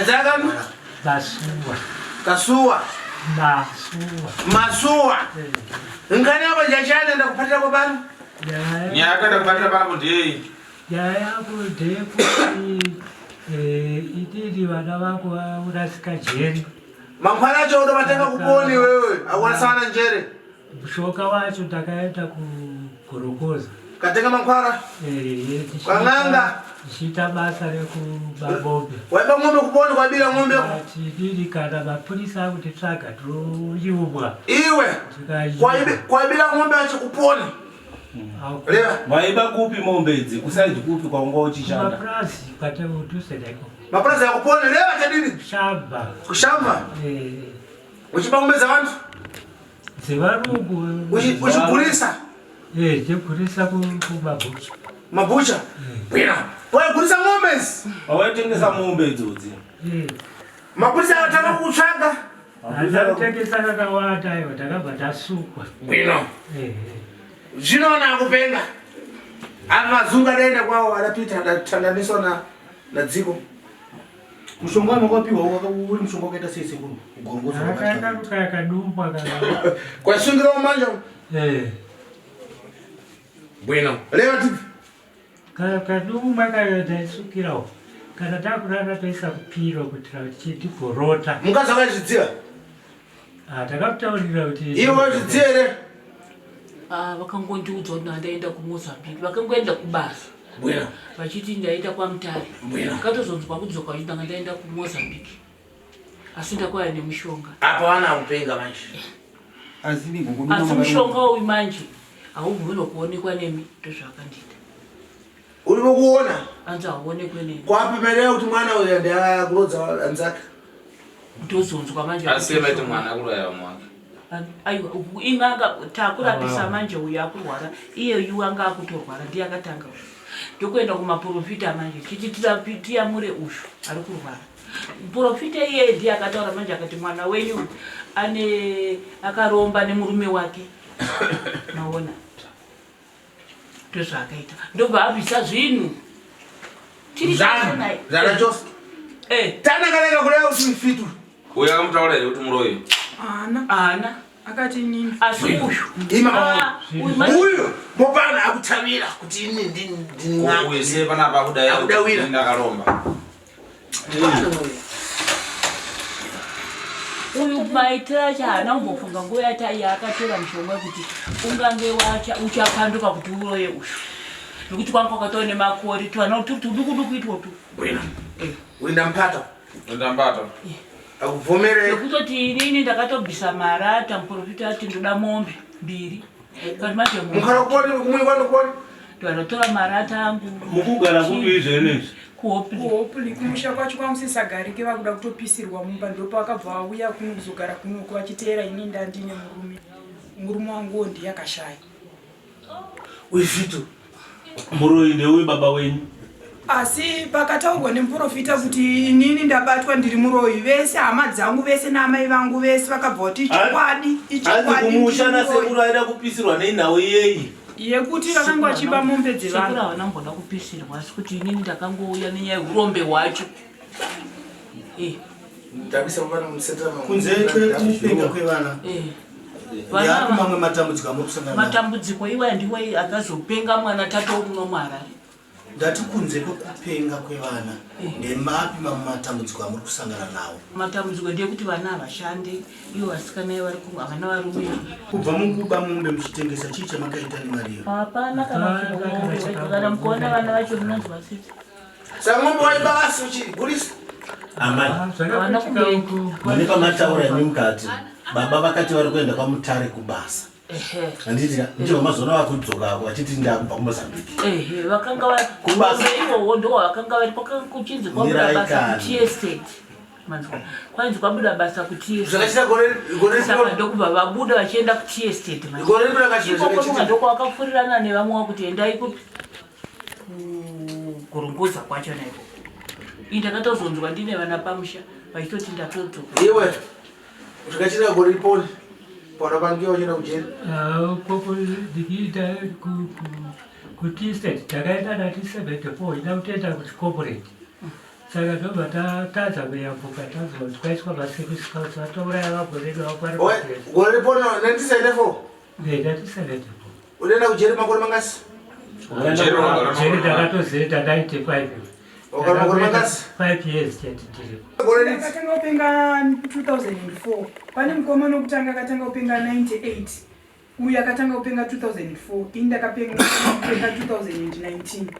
Isaiah kani? Masuwa. Kasuwa. Masuwa. Masuwa. Ngani apa jachana ndakupatira kwa pano? Nyaya yakaenda kupatira pano ndeyei? Nyaya yako ndeyekuti eh, ididi vana vako vaurasika jeri. Mangwana acho unomatenga kuponi wewe, akurasana njere. Mushoka wacho ndakaenda kugorokoza. Katenga mankwara? Eh, Kwang'anga? Ndichiita basa rekuba mombe. Waiba ng'ombe kuponi kwabira ng'ombe? Tididi kana mapurisa akutitsvaga toyubwa. Iwe kwaibira ng'ombe yacho kuponi. Leva. Waiba kupi mombe idzi? Kusaidi kupi kwaunga uchishanda? Mapurazi kwate udhuze naiko. Mapurazi akuponi leva chadini? Kushamba. Kushamba? Eh. Uchiba ng'ombe dzavantu? Dzevarungu. Uchigurisa? Eh, dzegurisa kumabhucha. Mabhucha? Bwina. Waigurisa ng'ombe idzi? Waitengesa mombe idzodzi. Eh. Mapurisa akatanga kukutsvaga. Handakutengesa kakawanda aiwa takabva tasukwa. Bwino. Eh. Zvino vana akupenga. Ava mazungu adaenda kwawo adapita adatandaniswa na nadziko. Mushonga wamakapiwa uri mushonga wakaita sei sekuru? Kugorongoza Akaenda kukaya kadumbwa kana. Kwasungirawo manje. Eh. Bwino. Leva tipi. Kadumwa kayo taisukirawo. Kana takurara toisa kupiro kuitira kuti tigorota. Mukadzi akazvidziva. Ah, takakutaurira kuti Iwe wazvidziva here? Ah, vakangondiudza kuti ndandaenda kumozambique vakangoenda kubasa Bwino. vachiti ndaenda kwamutare Bwino. ndakatozonzwa kudzoka vachiti ndanga ndaenda kumozambique asi ndakauya nemushonga Apa vana akupenga manje. Asi mushonga uyu manje haubvumirwa kuonekwa nemi ndozvaakandiita Uri kuona? Anzi hauonekwe nemi. Kwapi maida kuti mwana uyu ndiakurodza anzake? Ndozonzwa manje. Asi maiti mwana akuraya vamwe wake. Aiwa inganga takurapisa manje uyu akurwara iye uyu anga akutorwara ndiye akatanga uyu. Ndokuenda kumaprofita manje titi tiyamure uyu ari kurwara. Muprofita iye ndiye akataura manje akati mwana wenyu ane akaromba nemurume wake. Maona. Ndozvaakaita. Ndobva abvisa zvinhu. Tiri tese naye. Zvana chose. Eh. Tana kanaka kureva kuti mfitu. Uyo akamutaura here kuti muroyi? Haana. Haana. Akati inini. Asi uyu. Ima. Ah, uyu manje- Uyu mopana akutavira kuti ini ndini ndini. Uyu sei panapa akudai Akudawira. ndakaromba. Uyu maitiro acho haana kumbofunga nguva yati yaakatora mushonga wekuti ungange wacha uchapanduka kuti uroye uyu nekuti kwanga kwakatova nemakore twana turi tuduku duku itwotu Bwino. Uinda mpata. Uinda mpata. Akuvomere. Nekutoti inini ndakatobvisa marata muprofita ati ndoda mombe mbiri. But manje mombe. Mukara koni kumwe kwani koni. Ndinotora marata angu. Mukugara kupi izveni izvi? KuHopley. KuHopley kumusha kwacho kwamusisagarike vakuda kutopisirwa mumba ndopavakabva vauya kuno kuzogara kunoku vachiteera ini ndandine murume murume wanguwo ndiye akashaya. Uyu Muroyi ndeuyu baba wenyu. Asi pakataurwa nemuprofita kuti inini ndabatwa ndiri muroyi, vese hama dzangu vese naamai vangu vese vakabva vati ichokwadi, ichokwadi. Hanzi kumusha ndiri muroyi. nasekuru aida kupisirwa nenhau yeyi. Yekuti vakanga vachiba mombe dzevanhu. Sekuru havana kumboda kupisirwa asi kuti inini ndakangouya nenyaya yehurombe hwacho. Eh. Kunze kwekupenga kwevana. Eh. Ndeapi mamwe matambudziko amuri kusangana nawo? Matambudziko iwaya ndiwo akazopenga mwana tatomuno muHarare. Ndati kunze kwekupenga kwevana ndemapi mamwe matambudziko amuri kusangana nawo? Matambudziko ndeyekuti vana havashande ivo vasikana vari ku havana varume. Kubva mukuba mombe muchitengesa chii chamakaita nemari iyo? Hapana kana chinhu kana mukuona vana vacho munonzwa tsitsi. Saka mombe waiba asi uchigurisa? Amai, Havana kumboenda. mune pamataura imi mukati baba vakati vari kuenda kwaMutare kubasa. Handiti ka ndicho mazoona vakudzoka ako vachiti ndakubva kuMozambique. Ehe, vakanga va Kubasa. ivowo ndo vakanga vari kwakanga kuchinzi kwabuda Mirai basa kani. kutea estate. Manzwa. Kwainzi kwabuda basa kutea estate. Zvakachita gore gore Saka ndokubva vabuda vachienda kutea estate manje. Gore rino rakachita Ikoko zvakachita. kunga ndokwavakapfurirana nevamwe vakuti endai kupi kugorongoza kwacho naiko. Ini ndakatozonzwa ndine vana pamusha vachitoti ndatodzoka. Iwe zvakachita gore riponi panopangiwa uchienda kujeri. Ah, koko ndichiita Kutistate takaenda 1974 ida kutoenda kuchicorporate, saka ndobva tatadza kuyambuka, tanzwa kuti kwaiswa masecurity, vatouraya vabwe vedu vakwari. Gore ripo 1974? 1974. Unoenda kujeri makore mangasi? Jeri wakagara Jeri makore mangani? ndakatozoenda 95. Wakagara makore mangasi? 5 years chete ndiripo. Gore ripi? Akatanga kupenga 2004. Pane mukomana wokutanga akatanga kupenga 98, uyu akatanga kupenga 2004, ini ndakapenga 2019.